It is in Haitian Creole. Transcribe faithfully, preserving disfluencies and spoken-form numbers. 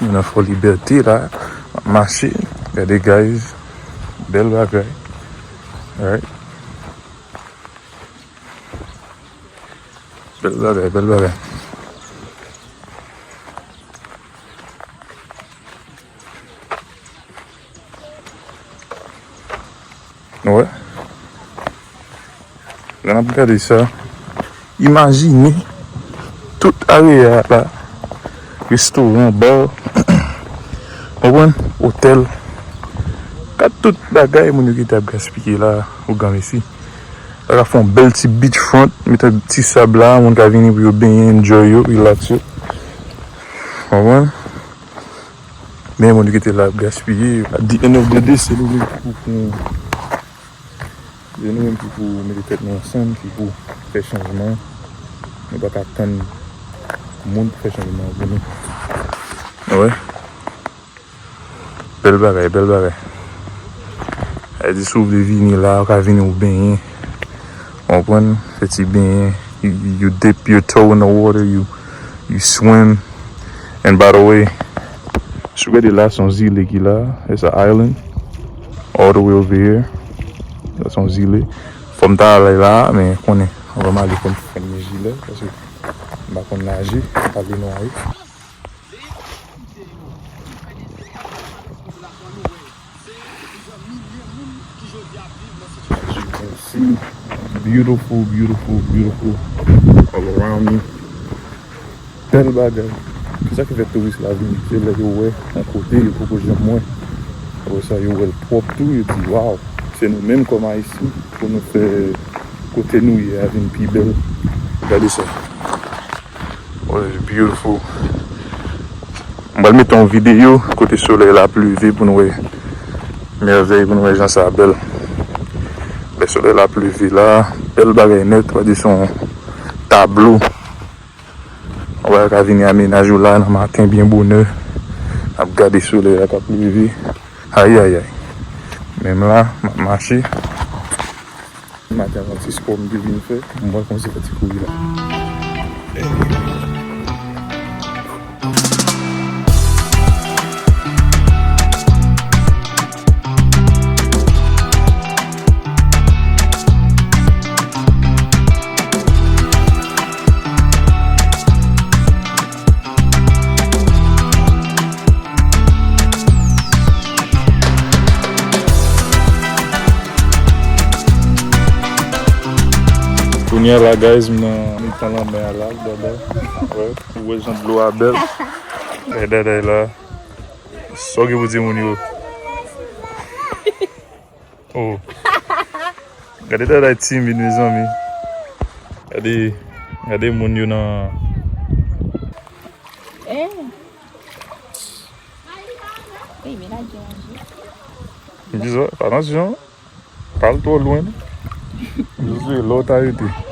Mwen nan Fò Libète la, m ap mache. Gade, guys, bèl bagay. Right? Bèl bagay, bèl bagay. Wè. Lè n ap gade sa, imajine tout areya la, restoran, bar, konprann, otèl. Gad tout bagay moun yo kite ap gaspiye la, ou granmesi. Sa ka fè yon bèl ti beachfront, met yon ti sab la, moun ka vini pou yo benyen, enjoy yo, relax yo. Konprann? Men moun ki te la ap gaspiye. At the end of the day, se nou menm ki pou, pou, se nou menm ki pou mete tèt nou ansanm, ki pou fè chanjman. Nou pa ka tann moun pou fè chanjman an pou nou. Wè. Bèl bagay, bèl bagay. Sa vle di, si w vle vini la, ou ka vini ou benyen. Konprann? Fè ti benyen. You, you dip your toe in the water, you, you swim. And by the way, si w gade la, se yon zile ki la. It's an island. All the way over here. Sa se yon zile. Fò m ta ale la, men konnen. Anvan m ale, fò m, fò m met jilè, paske m pa konn naje, m pa vle nwaye. As you can see, beautiful, beautiful, beautiful all around me. Bèl bagay. Se sa ki fè touris la vini. Se lè yo wè yon kote yo poko janm wè. Apre sa, yo wè l pwòp tou, yo di, "Waw, se nou menm kòm Ayisyen pou nou fè kote nou ye a vin pi bèl." Gade sa. Oh, it's beautiful. M pral mete yon videyo kote solèy la ap leve pou nou wè mèvèy, pou nou wè jan sa bèl. Lè solèy la ap leve la, bèl bagay nèt, w a di se yon tablo. Ou pa ka vini amenaje w la nan maten byen bonè, ap gade solèy la k ap leve. Ayayay. Menm la, m ap mache. Maten an, ti spò m te vin fè. M wè kòmsi fè ti kouri la. Kounye a la, guys, m nan mitan lanmè a la, dada. Wè, ou wè jan dlo a bèl. Gade dada la. Sa w gen pou di moun yo? Oh. Gade dada timid, mezanmi. Gade, gade moun yo nan. Eh. Ey, men lage manje. M di sa, fè atansyon. Pa al twò lwen. Jezi, lè w ta rete.